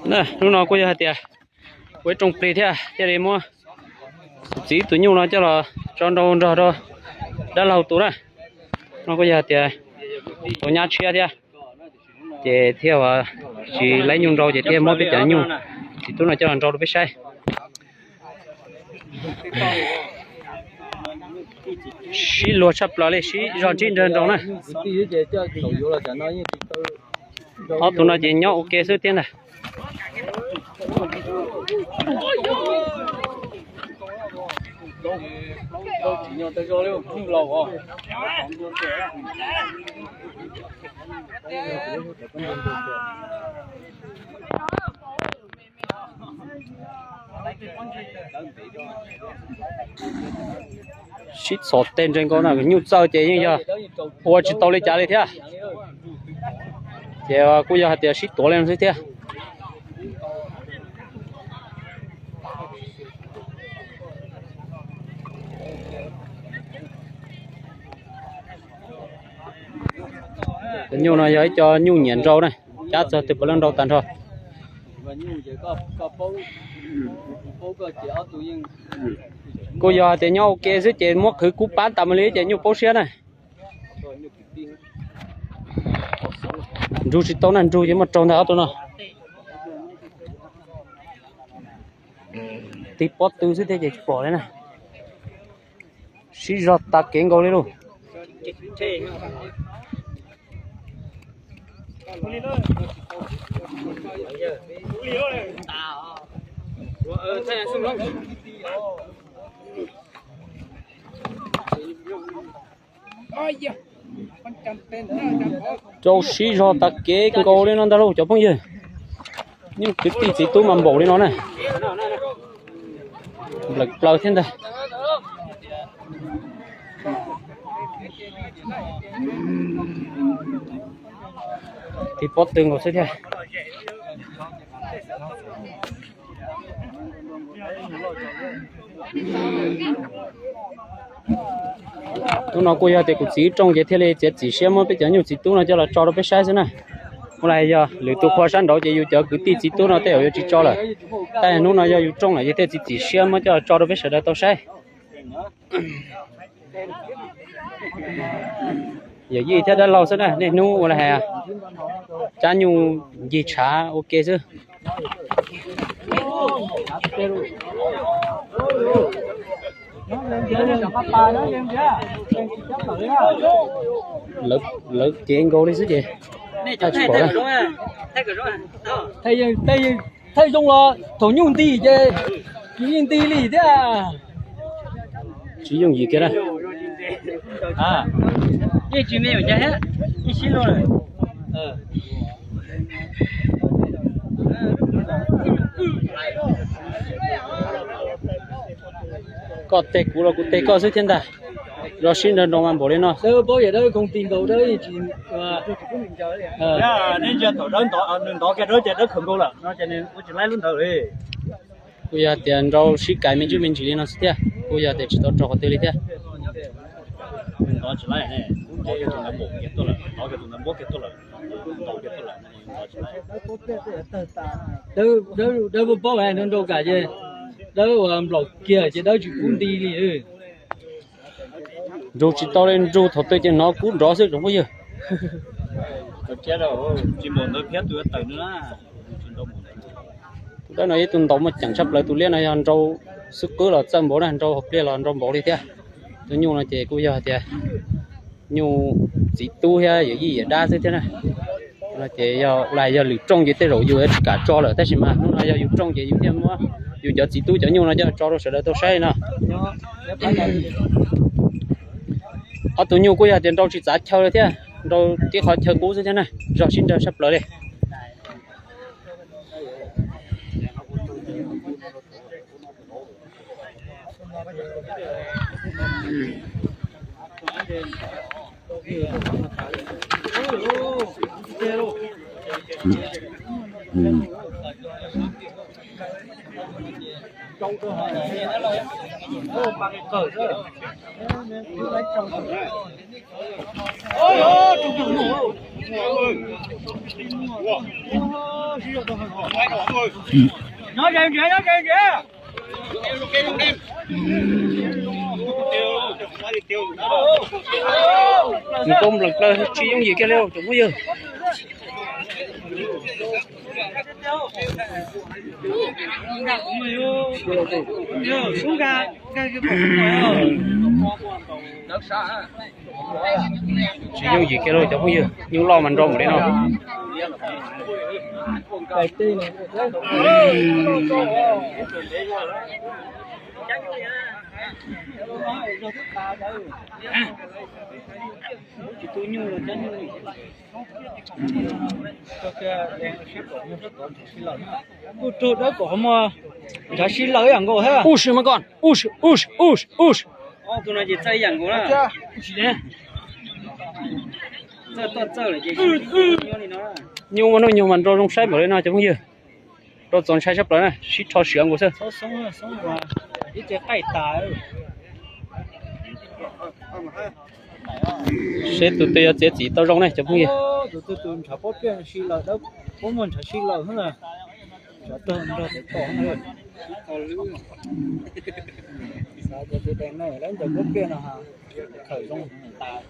Hnub no kuj yog hais tias ua ib rooj plig thiab thiaj li muab tus txiv tus nyuj no coj los tso nrau nrog rau dab laug tus na. No kuj yog hais tias tus nyab tshiab thiab, ces thiaj tsis laib nyuj nrau ces thiaj muab peb cov nyuj txiv tub no coj los nrau rau peb saib. Sib luag tshaj plaws li, sib zog ntsib nrawg nrau na. Ob tug no ces nyob ua ke xwb thiab ntag. Sib txhom tes nres nkaus na, nyuj txawj ces yeej yog ua tsis tau li cas li thiab. Ces kuj yog hais tias sib tuav li no xwb thiab. Cov nyuj no yog ib co nyuj nyiam nrau na, cab txog twg puav leej nrau tag nrho. Kuj yog hais tias nyob ua ke xwb ces muab qhwv kub pab tas mus li ces nyuj paub siab na. Nrug tsis tau na, nrug ces muaj raug ntag ob tug no. Tig pob tw xwb thiab ces tsis pom li na. Sib zog tas kev nkaus li lauj. Rau sib zog tas kev nkaus li no ntag lauj cov phooj ywg. Nyuj kwv tij txiv tub mas npaum li no na. Nplawm plaws thiab ntag. Tig pob tw nkaus xwb thiab. Hnub no kuj yog tias kuv txiv rooj ces thiaj li txiav txim siab muab peb cov nyuj txiv tub no coj los tso rau peb saib xwb na. Ua li yog lwm tus qhua sab nraud ces yus cov kwv tij txiv tub no tej zaum yuav tsis tso lawm. Tab hnub no yog yus rooj lawm ces thiaj txiav txim siab muab coj los tso rau peb sawv daws tau saib. Yawm yij thiab dab laug xwb na, niaj hnub ua li hais cab nyuj ncig tshav ua ke xwb. Lawv kev nkaus li xwb ces tsis pom. Thaij zoo los thaum nyuj nti ces yeej nti li thiab. Tsis yooj yim kiag na. Koj teg kuv los kuv teg koj xwb thiab ntag. Zog sib nrawg nroo mas npaum li no. Dawb paub yam dawb khoo ti nkaus dawb tsis. Nej ntsia thaum dawb ntov, nws ntov kiag dawb ces dawb khaws nkaus lawm no ces nws ua tsis laib lub ntawd li. Kuj yog tias nrau sib kais me ntsis me ntsis li no xwb thiab, kuj yog tias tsis tau raug qhov twg li thiab. Nws ntov tsis laib, ntov kiag tus ntawd npaum kiag tuaj lawm, ntov kiag tus ntawd npuab kiag tuaj lawm, ntaus kiag tuaj lawm, nws ntov tsis laib. Dawb paub nrau nrau kam ces dawb uas nplaum kiag ces dawb tsis kub nti li. Nrug tsis tau li, nrug thaum twg ces hnov kub nrov xwb tsoom phooj ywg. Tsis npaum ntawd thiab tus tawm no na. Tus dawb no yog ib tug ntaus muaj ceem tshaj plaws, tus liab no yog nrau xwb qwb los txawj npaum na, nrau hauv pliaj los nrau npaum li thiab. Tus nyuj no ces kuj yog tias nyuj txiv tub thiab yawm yij yawm dab xwb thiab na. No ces yog, yog lwm rooj ces tej zaum yus yuav tsis kam tso lawm, tab sis mas hnub no yog yus rooj ces yus thiaj muab yus cov txiv tub cov nyuj no coj tso rau sawv daws tau saib no. Ob tug nyuj kuj yog tias nrau tsis txav chaw li thiab, nrau tib qhov chaw qub xwb thiab na, zog sib nrawg tshaj plaws li. Nws tau nplees plaws tsis yooj yim kiag li tsoom phooj ywg. Tsis yooj yim kiag lauj cov phooj ywg, nyuj loj mas nrau npaum li no. Kuj raug dawb kom ho muaj ntshav sib law ib yam nkaus thiab. Ub sis mas koj, ub sis, ub sis, ub sis, ub sis. Tus no ces txawj ib yam nkaus na. Txawj toj txawj lawm ces nyuaj li no. Nyuj mas, nyuj mas nrau zoo saib npaum li no cov phooj ywg. Rau txaus ntshai tshaj plaws na, sib rho siav nkaus xwb. Ib ce qaij tas. Seb tus twg yuav txiav txim tau zoo ne cov phooj ywg. Tus twg tus ntshav pob pliaj si lawm, dawb paub muaj ntshav si lawm xwb na. Ntshav tawg nrog tev tom na. Xav tias tus dees no lawv ncaws pob pliaj no ha, khawm zoo tas.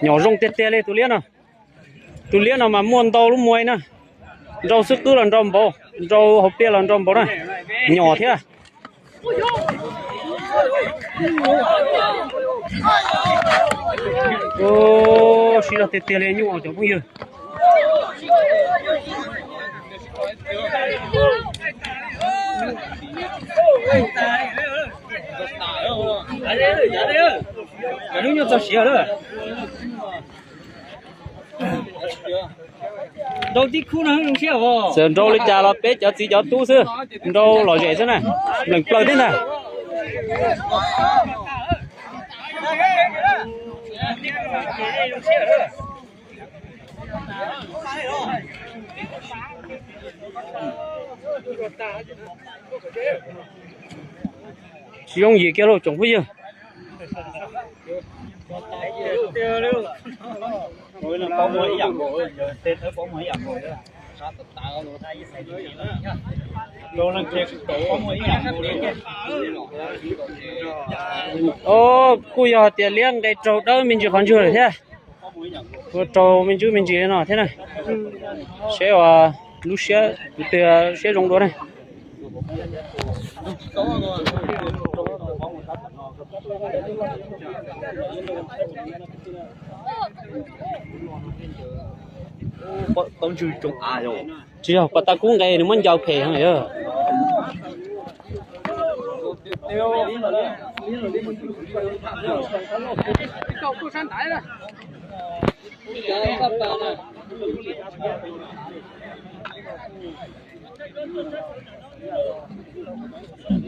Nyom zoo tiag tiag li tus liab no. Tus liab no mas muaj ntau lub muaj na. Nrau xwb qwb los nrau npaum, nrau hauv pliaj los nrau npaum na. Nyom thiab. Sib zog tiag tiag li nyuj cov phooj ywg. Lub nyuj txog siav lawm. Nrau tib khub no zoo siab os. Txawm nrau li cas los peb cov txiv cov tub xwb, nrau lom zem xwb na, nplees plaws thiab ntag. Tsis yooj yim kiag lauj tsoom phooj ywg. Os, kuj yog hais tias liab nqe raug dawb me ntsis qhov ntswg lawm thiab. Ua raug me ntsis me ntsis no thiab na. Seb uas lub siab tus twg siab zoo dua na. Tsis yog pas tas kub nqe nws muab ncaws phem heev yog.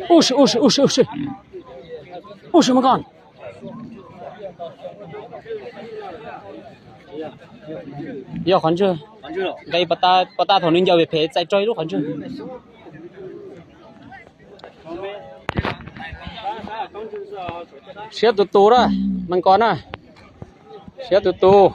Ub si, ub si, ub si, ub si. Ub si mas koj. Yog qhov ntswg. Nqe pas tas thaum nws ncaws phem phem txais raug ib lub qhov ntswg. Siab tus tus na, mas koj na. Siab tus tus.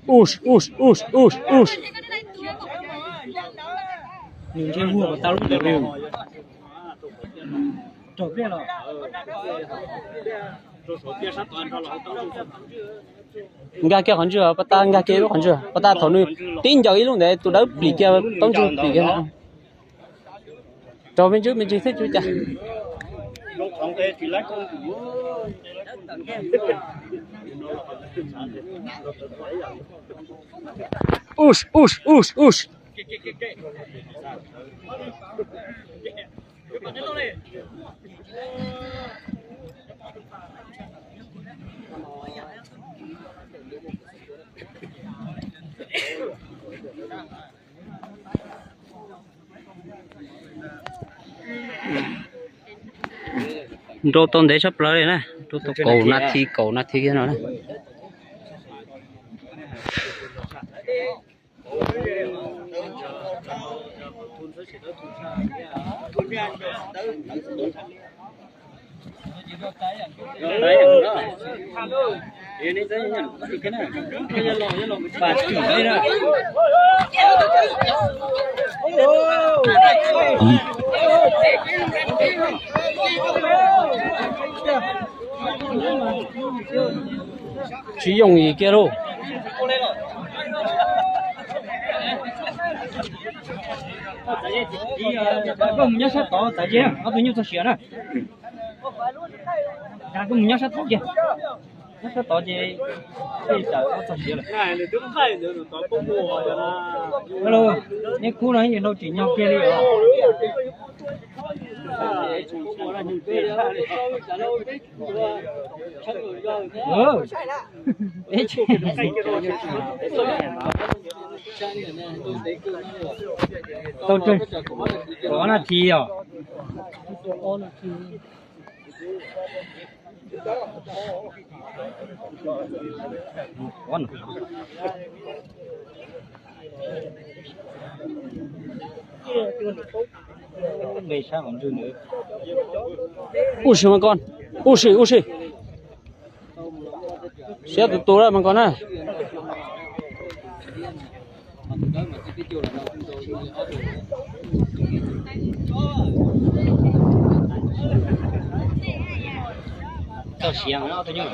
Us, us, us, us, us. Nws ntsej muag kom tau lub ntawd li. Raug pliaj los. Nkag kiag qhov ntswg, pas tas nkag kiag lub qhov ntswg, pas tas thaum nws tib ncaws ib lub ntawd tus dawb plim kiag, taub ntswg plim kiag. Raug me ntsis me ntsis thiab tsis ua cas. Us, us, us, us. Nrau tau ntev tshaj plaws li na, nrau tau kaum nas this, kaum nas this kiag no na. Tsis yooj yim kiag lauj. Koj mus nyob sab tod txawv ces ob tug nyuj txog siav na. Koj mus nyob sab tod kiag. Nyob sab tod ces tej tawm ob txog siav lawm. Hello, neb khub no yeej nrau tsim nyog kiag li os. Tau ob nas this os. Ub si mas koj, ub si, ub si. Siab tus tus lawm mas koj na. Txog siav ob tug nyuj.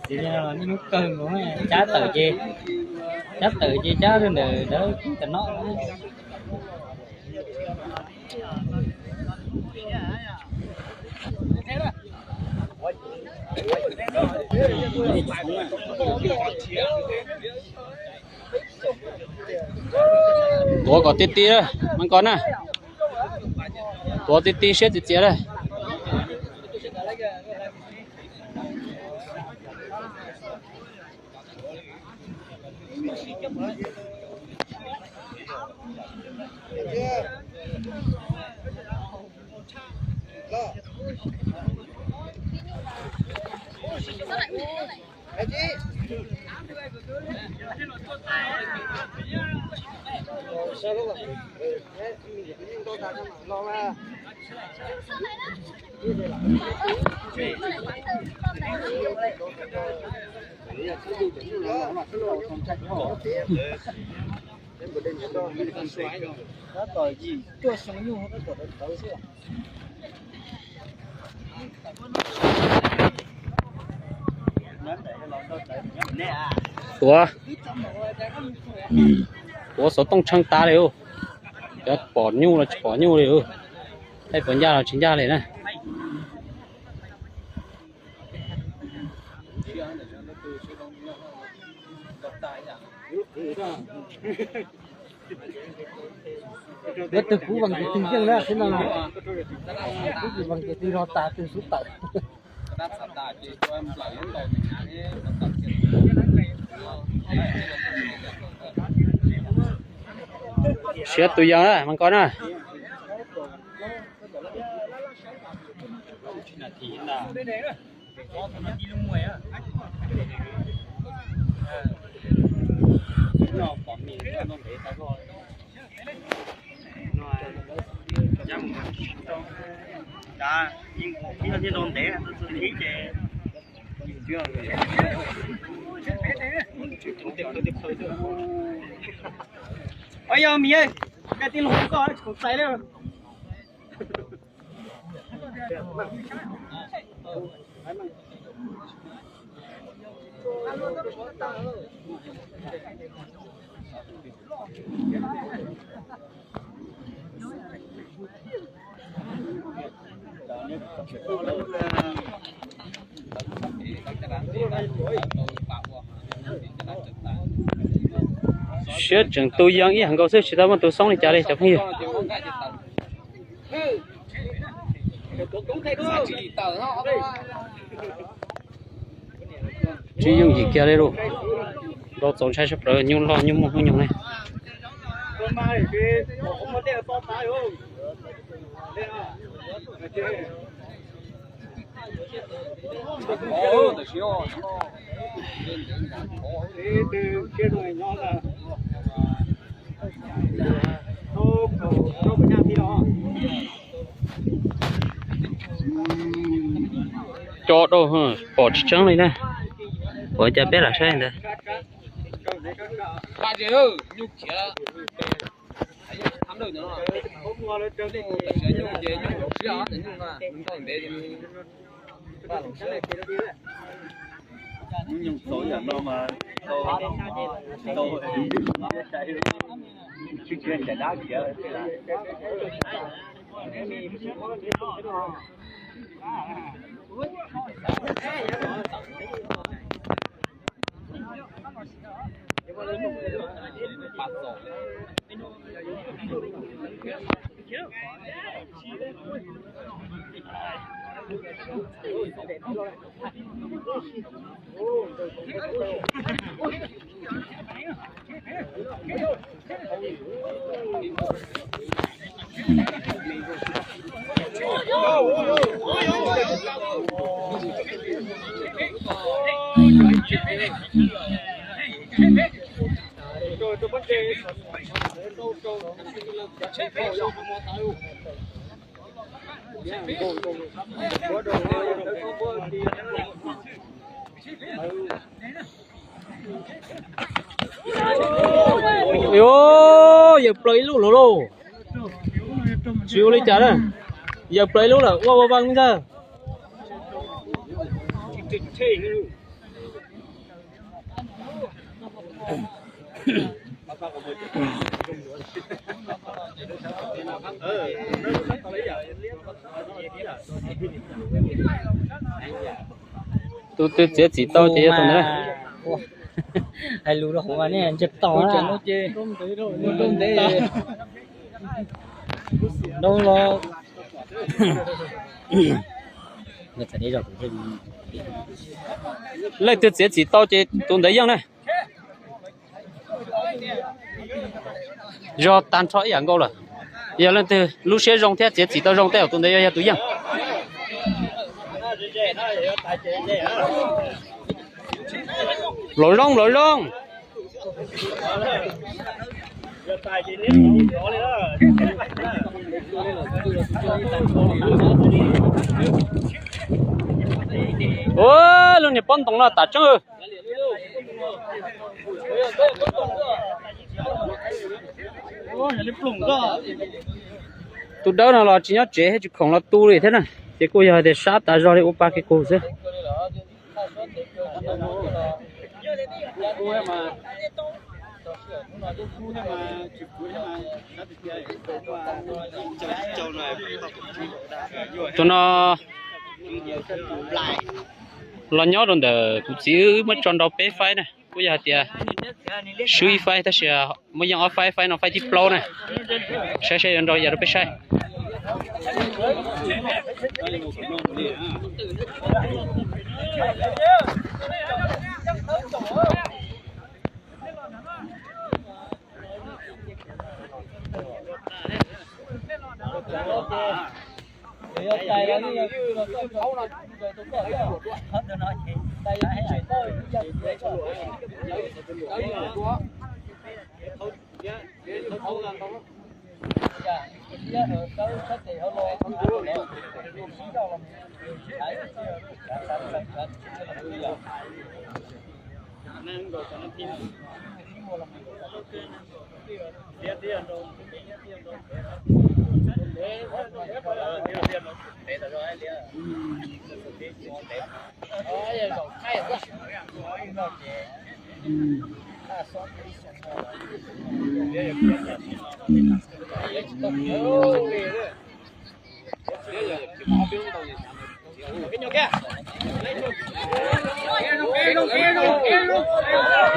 Txiv no niaj hnub kawg nkaus, cab tawm ces, cab tawm ces cab ntawm dawb kub tam no. Tuav kom ti ti, mas koj na. Tuav ti ti siab txias txias lawm. Tuav, tuav xov tooj tshee tas li. Cov pom nyuj los tsis pom nyuj li. Tej puas ncaj los tsis ncaj li na. Twg kuv vas ces twg yeej na, twb tsis vas ces twg no tas twg xub tawm. Siav tus yog na, mas koj na. Ua yog mis. Nkaj tij laug koj tsis khoom txais li. Siab tseem tu yees ib yam nkaus xwb, tsis tau muaj tus xoob li cas li cov phooj ywg. Tsis yooj yim kiag li lauj. Ntau txaus ntshai sab plaws, nyuj loj nyuj muaj hnub nyoog ne. Co dau, pom tsis tseeb li na. Ua cas peb lam saib ntawd. Yog, yawm plaws ib lub lawm lauj. Tsis ua li cas na. Yawm plaws ib lub lawm, ua ua vaj ntag. Tus twg txiav txim tau ces yog tus ntawd. Hais lus rau hauv nej ntsib tau. Leej twg txiav txim tau ces tus ntawd yeej na. Yog tag nrho ib yam nkaus lawm. Yog leej twg lub siab zoo thiab txiav txim tau zoo tej zaum tus ntawd yog, yog tus yeej. Nplaum zoo, nplaum zoo. Ua, lub niag pob ntoos no tas tseeb. Tus dawb no los tsis nyob tsev thiab, tsis khoom los tu li thiab na. Ces kuj yog hais tias sab tas zog li, ua pa kiag qus xwb. Tus no los nyob rau ntawm kuv txiv, wb muab tso nrau peb faib na, kuj yog hais tias swb ib faib tab sis muaj yeej ob faib, faib no faib thib plaub na. Saib saib yuav nrau yam rau peb saib.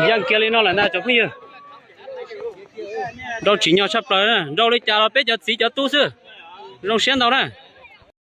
Yeej kiag li no lawm na cov phooj ywg. Nrau tsim nyog tshaj plaws na, nrau li cas los peb cov txiv cov tub xwb. Zoo siab ntau na.